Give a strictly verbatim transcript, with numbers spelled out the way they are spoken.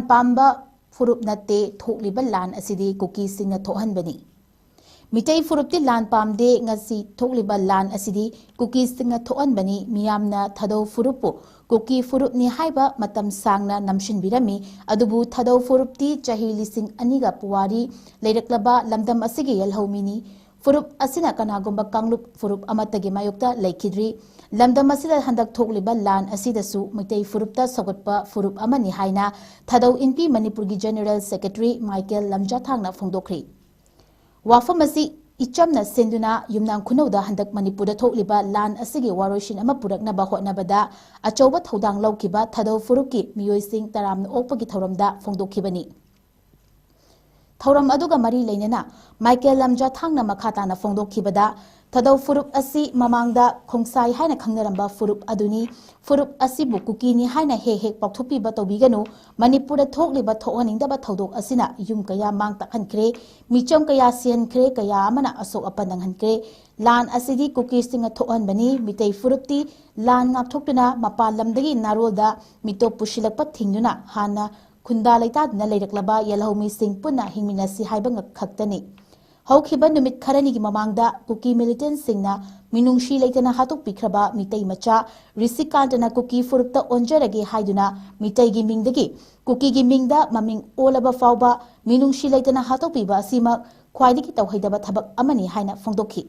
ꯄꯥꯝꯕ ꯐꯨꯔꯨꯞ ꯅꯠꯇꯦ꯫ ꯊꯣꯛꯂꯤꯕ ꯂꯥꯟ ꯑꯁꯤꯗꯤ ꯀꯨꯀꯤꯁꯤꯡꯅ ꯊꯣꯛꯍꯟꯕꯅꯤ꯫ ꯃꯤꯇꯩ ꯐꯨꯔꯨꯞꯇꯤ ꯂꯥꯟ ꯄꯥꯝꯗꯦ꯫ ꯉꯁꯤ ꯊꯣꯛꯂꯤꯕ ꯂꯥꯟ ꯑꯁꯤꯗꯤ ꯀꯨꯀꯤꯁꯤꯡꯅ ꯊꯣꯛꯍꯟꯕꯅꯤ꯫ ꯃꯤꯌꯥꯝꯅ ꯊꯥꯗꯧ ꯐꯨꯔꯨꯞꯄꯨ ꯀꯨꯀꯤ ꯐꯨꯔꯨꯞꯅꯤ ꯍꯥꯏꯕ ꯃꯇꯝ ꯁꯥꯡꯅ ꯅꯝꯁꯤꯟꯕꯤꯔꯝꯃꯤ꯫ ꯑꯗꯨꯕꯨ ꯊꯥꯗꯧ ꯐꯨꯔꯨꯞꯇꯤ ꯆꯍꯤ ꯂꯤꯁꯤꯡ ꯑꯅꯤꯒ ꯄꯨꯋꯥꯔꯤ ꯂꯩꯔꯛꯂꯕ ꯂꯝꯗꯝ ꯑꯁꯤꯒꯤ ꯌꯦꯜꯍꯧꯃꯤꯅꯤ꯫ ꯐꯨꯔꯨꯞ ꯑꯁꯤꯅ ꯀꯅꯥꯒꯨꯝꯕ ꯀꯥꯡꯂꯨꯞ ꯐꯨꯔꯨꯞ ꯑꯃꯠꯇꯒꯤ ꯃꯥꯌꯣꯛꯇ ꯂꯩꯈꯤꯗ꯭ꯔꯤ꯫ ꯂꯝꯗꯝ ꯑꯁꯤꯗ ꯍꯟꯗꯛ ꯊꯣꯛꯂꯤꯕ ꯂꯥꯟ ꯑꯁꯤꯗꯁꯨ ꯃꯩꯇꯩ ꯐꯨꯔꯨꯞꯇ ꯁꯧꯒꯠꯄ ꯐꯨꯔꯨꯞ ꯑꯃꯅꯤ ꯍꯥꯏꯅ ꯊꯥꯗꯧ ꯏꯟꯄꯤ ꯃꯅꯤꯄꯨꯔꯒꯤ ꯖꯦꯅꯦꯔꯦꯜ ꯁꯦꯀ꯭ꯔꯦꯇꯔꯤ ꯃꯥꯏꯀꯦꯜ ꯂꯝꯖꯥꯊꯥꯡꯅ ꯐꯣꯡꯗꯣꯛꯈ꯭ꯔꯤ꯫ ꯋꯥꯐꯝ ꯑꯁꯤ ꯏꯆꯝꯅ ꯁꯦꯝꯗꯨꯅ ꯌꯨꯝꯅꯥꯝ ꯈꯨꯅꯧꯗ ꯍꯟꯗꯛ ꯃꯅꯤꯄꯨꯔꯗ ꯊꯣꯛꯂꯤꯕ ꯂꯥꯟ ꯑꯁꯤꯒꯤ ꯋꯥꯔꯣꯏꯁꯤꯟ ꯑꯃ ꯄꯨꯔꯛꯅꯕ ꯍꯣꯠꯅꯕꯗ ꯑꯆꯧꯕ ꯊꯧꯗꯥꯡ ꯂꯧꯈꯤꯕ ꯊꯥꯗꯧ ꯐꯨꯔꯨꯞꯀꯤ ꯃꯤꯑꯣꯏꯁꯤꯡ ꯇꯔꯥꯝꯅ ꯑꯣꯛꯄꯒꯤ ꯊꯧꯔꯝꯗ ꯐꯣꯡꯗꯣꯛꯈꯤꯕꯅꯤ꯫ ꯊꯧꯔꯝ ꯑꯗꯨꯒ ꯃꯔꯤ ꯂꯩꯅꯅ ꯃꯥꯏꯀꯦꯜ ꯂꯝꯖꯥꯊꯥꯡꯅ ꯃꯈꯥ ꯇꯥꯅ ꯐꯣꯡꯗꯣꯛꯈꯤꯕꯗ, ꯊꯥꯗꯧ ꯐꯨꯔꯨꯞ ꯑꯁꯤ ꯃꯃꯥꯡꯗ ꯈꯣꯡꯁꯥꯏ ꯍꯥꯏꯅ ꯈꯪꯅꯔꯝꯕ ꯐꯨꯔꯨꯞ ꯑꯗꯨꯅꯤ꯫ ꯐꯨꯔꯨꯞ ꯑꯁꯤꯕꯨ ꯀꯨꯀꯤꯅꯤ ꯍꯥꯏꯅ ꯍꯦꯛ ꯍꯦꯛ ꯄꯥꯎꯊꯣꯛꯄꯤꯕ ꯇꯧꯕꯤꯒꯅꯨ꯫ ꯃꯅꯤꯄꯨꯔꯗ ꯊꯣꯛꯂꯤꯕ ꯊꯣꯛꯍꯟꯅꯤꯡꯗꯕ ꯊꯧꯗꯣꯛ ꯑꯁꯤꯅ ꯌꯨꯝ ꯀꯌꯥ ꯃꯥꯡ ꯇꯥꯛꯍꯟꯈ꯭ꯔꯦ, ꯃꯤꯆꯝ ꯀꯌꯥ ꯁꯤꯍꯟꯈ꯭ꯔꯦ, ꯀꯌꯥ ꯑꯃꯅ ꯑꯁꯣꯛ ꯑꯄꯟ ꯅꯪꯍꯟꯈ꯭ꯔꯦ꯫ ꯂꯥꯟ ꯑꯁꯤꯗꯤ ꯀꯨꯀꯤꯁꯤꯡꯅ ꯊꯣꯛꯍꯟꯕꯅꯤ꯫ ꯃꯤꯇꯩ ꯐꯨꯔꯨꯞꯇꯤ ꯂꯥꯟ ꯉꯥꯛꯊꯣꯛꯇꯨꯅ ꯃꯄꯥꯟ ꯂꯝꯗꯒꯤ ꯅꯥꯔꯣꯜꯗ ꯃꯤꯇꯣꯞ ꯄꯨꯁꯤꯜꯂꯛꯄ ꯊꯤꯡꯗꯨꯅ ꯍꯥꯟꯅ ꯈꯨꯟꯗꯥ ꯂꯩꯇꯥꯗꯨꯅ ꯂꯩꯔꯛꯂꯕ ꯌꯦꯜꯍꯧꯃꯤꯁꯤꯡ ꯄꯨꯟꯅ ꯍꯤꯡꯃꯤꯟꯅꯁꯤ ꯍꯥꯏꯕ ꯉꯛ-, ꯈꯛꯇꯅꯤ꯫ ꯍꯧꯈꯤꯕ ꯅꯨꯃꯤꯠ ꯈꯔꯅꯤꯒꯤ ꯃꯃꯥꯡꯗ ꯀꯨꯀꯤ ꯃꯤꯂꯤꯇꯦꯟꯠꯁꯤꯡꯅ ꯃꯤꯅꯨꯡꯁꯤ ꯂꯩꯇꯅ ꯍꯥꯠꯇꯣꯛꯄꯤꯈ꯭ꯔꯕ ꯃꯤꯇꯩ ꯃꯆꯥ ꯔꯤꯁꯤꯀꯥꯟꯇꯅ ꯀꯨꯀꯤ ꯐꯨꯔꯨꯞꯇ ꯑꯣꯟꯖꯔꯒꯦ ꯍꯥꯏꯗꯨꯅ ꯃꯤꯇꯩꯒꯤ ꯃꯤꯡꯗꯒꯤ ꯀꯨꯀꯤꯒꯤ ꯃꯤꯡꯗ ꯃꯃꯤꯡ ꯑꯣꯜꯂꯕ ꯐꯥꯎꯕ ꯃꯤꯅꯨꯡꯁꯤ ꯂꯩꯇꯅ ꯍꯥꯠꯇꯣꯛꯄꯤꯕ ꯑꯁꯤꯃꯛ ꯈ꯭ꯋꯥꯏꯗꯒꯤ ꯇꯧꯍꯩꯗꯕ ꯊꯕꯛ ꯑꯃꯅꯤ ꯍꯥꯏꯅ ꯐꯣꯡꯗꯣꯛꯈꯤ꯫